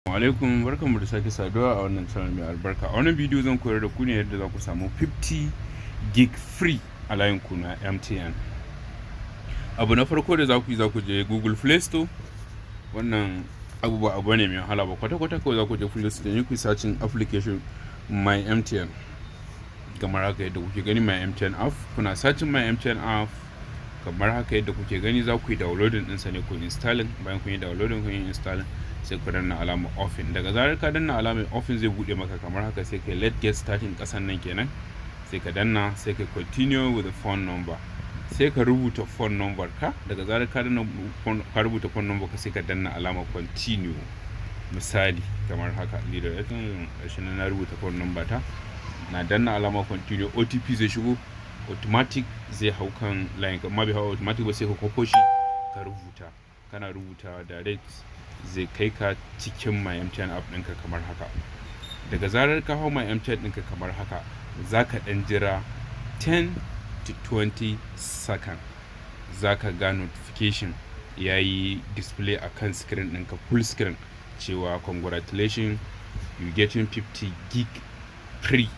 Alaikum, barkanmu da sake saduwa a wannan channel mai albarka. A wannan bidiyo zan koyar da ku ne yadda za ku samu 50 gig free a layin ku na MTN. Abu na farko da za ku yi, za ku je Google Play Store. Wannan abu ba abu ne mai wahala ba kwata-kwata. Kawai za ku je Play Store ne, ku yi searching application My MTN kamar haka yadda kuke gani, My MTN app. Kuna searching My MTN app kamar haka yadda kuke gani, za ku yi downloading ɗinsa ne, ku installing. Bayan kun yi downloading, kun yi installing, sai ku danna alamar open. Daga zarar ka danna alamar open, zai bude maka kamar haka. Sai kai "Let's get starting" kasan nan kenan, sai ka danna. Sai ka "Continue with the phone number", sai ka rubuta phone number ka. Daga zarar ka danna, ka rubuta phone number ka, sai ka danna alamar "Continue". Misali kamar haka, leader ya shi, na rubuta phone number ta, na danna alamar "Continue". OTP zai shigo automatic, zai hau kan line. Amma bai hau automatic ba, sai ka kwafo shi ka rubuta. Kana rubuta direct, zai kai ka cikin My MTN app ɗinka kamar haka. Daga zarar ka hau My MTN ɗinka kamar haka, za ka ɗan jira 10 to 20 second, za ka ga notification ya yi display a kan screen ɗinka, full screen, cewa "Congratulations, you getting 50 gig free".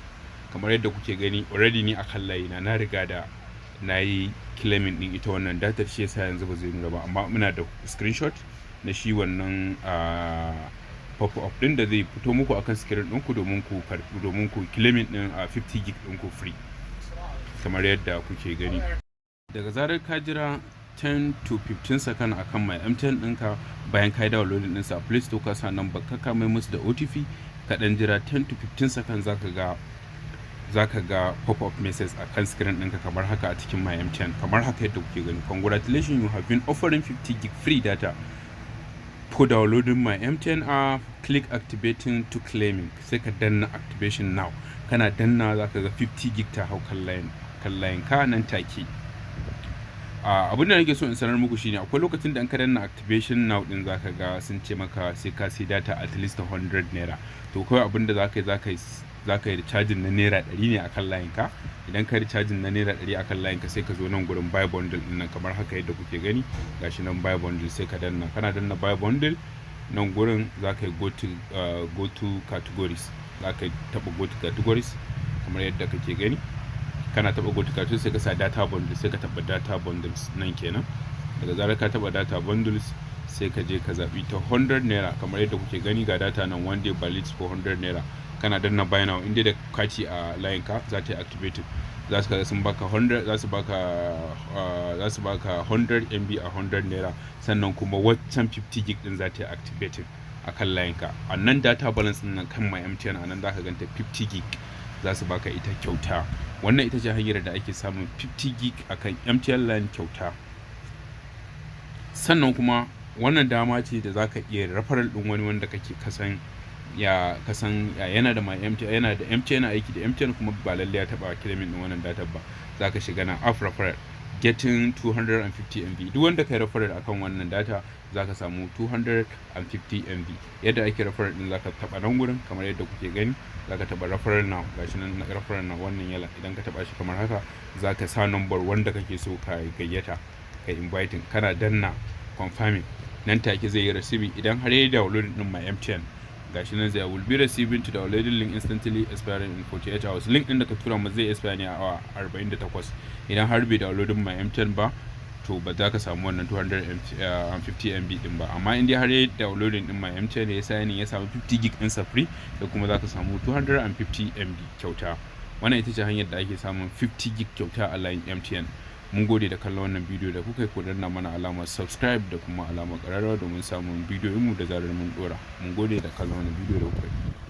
Kamar yadda kuke gani, already ni a kan layina na riga da na yi claiming ɗin ita wannan datar, shi yasa yanzu ba zai nuna ba. Amma muna da screenshot na shi wannan pop-up din da zai fito muku akan screen ɗinku domin ku karbi, domin ku claiming din a 50 gig ɗinku free kamar yadda kuke gani. Daga zarar ka jira 10 to 15 second akan My MTN ɗinka, bayan ka yi downloading ɗinsa a Play Store, ka sa number ka mai musu da OTP, ka ɗan jira 10 to 15 second, zaka ga pop-up message a kan screen ɗinka kamar haka a cikin My MTN, kamar haka yadda kuke gani: "Congratulations, you have been offering 50 gig free data for downloading My MTN app. Click activating to claiming." Sai ka danna "Activation now". Kana danna, za ka ga 50 gig ta hau kan layin ka nan take. Abin da nake so in sanar muku shine, akwai lokacin da an ka danna "Activation now" din, zaka ga sun ce maka sai ka sai data at least 100 naira. To, kawai abin da zaka yi recharging na naira 100 ne akan layin ka. Idan ka recharging na naira 100 akan layin ka, sai ka zo nan gurin "Buy bundle" din nan kamar haka yadda kuke gani. Gashi nan, "Buy bundle", sai ka danna. Kana danna "Buy bundle" nan gurin, zaka yi go to categories. Zaka taba "Go to categories" kamar yadda kake gani. Kana taba "Go to categories", sai ka sa "Data bundle", sai ka taba "Data bundles" nan kenan. Daga zarar ka taba "Data bundles", sai ka je ka zabi ta 100 naira kamar yadda kuke gani. Ga data nan, one day valid for 100 naira. Kana danna "Buy now", inda da kati a layin ka, za ta yi activated. Za su kaga sun baka 100, za su baka 100 MB a 100 naira. Sannan kuma waccan 50 gig din za ta yi activated a kan layin ka. A nan data balance din nan kan My MTN, a nan za ka ganta, 50 gig za su baka ita kyauta. Wannan ita ce hanyar da ake samun 50 gig akan MTN line kyauta. Sannan kuma wannan dama ce da za ka iya referral din wani wanda kake kasan ya kasan ya yana da My MTN, yana da MTN, aiki da MTN, kuma ba lalle ya taba claiming din wannan data ba. Za ka shiga na app referral, getting 250 MB. Duk wanda kai referral akan wannan data, za ka samu 250 MB. Yadda ake referral din, za ka taba nan gurin kamar yadda kuke gani, za ka taba "Referral now". Gashi nan "Referral now", wannan yala. Idan ka taba shi kamar haka, za ka sa number wanda kake so ka gayyata, ka inviting. Kana danna "Confirming", nan take zai yi receiving idan har ya download din My MTN. Gashi nan, zai will be receiving to downloading link instantly, expiring in 48 hours. Link din da ka tura ma zai expire ne a awa 48. Idan har bai downloading My MTN ba, to ba za ka samu wannan 250 MB din ba. Amma in dai har ya downloading din My MTN, ya sign, ya samu 50 gig ɗinsa free, da kuma za ka samu 250 MB kyauta. Wannan ita ce hanyar da ake samun 50 gig kyauta a layin MTN. Mun gode da kallon wannan bidiyo da kuka yi. Ku danna mana alamar subscribe da kuma alamar ƙararrawa domin samun bidiyoyinmu da zarar mun dora. Mun gode da kallon wannan bidiyo da kuka yi.